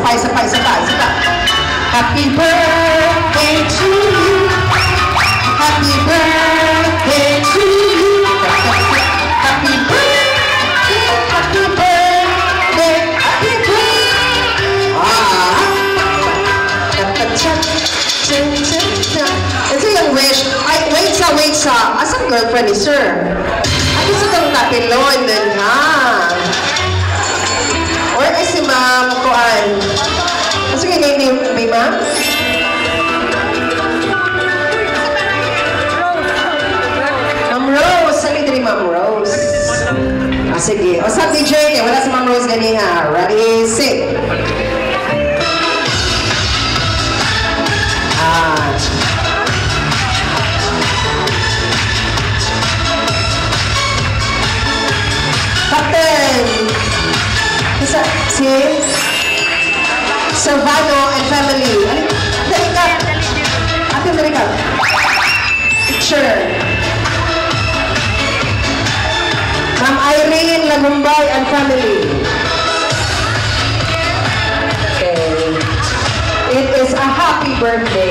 pa, isa pa, isa pa, isa pa. Happy birthday to you. Happy birthday to you. Happy birthday, happy birthday, happy birthday. Ah. Ito yung wish. Ay, wait sa, wait sa. Asan girlfriend ni sir? Ako sa kang kapilon, din ha? Or ay si ma'am kuan. Asa kay name ni ma'am? Ma'am Rose. Sali diri, Ma'am Rose. Ah, sige. O sa DJ, kay wala si Ma'am Rose ganiha. Ready, sit. Ah. Captain! Isa, si Silvano and family. Ay, dali ka. Ate, dali ka. Picture. Ma'am Irene Lagumbay and family. Okay. It is a happy birthday.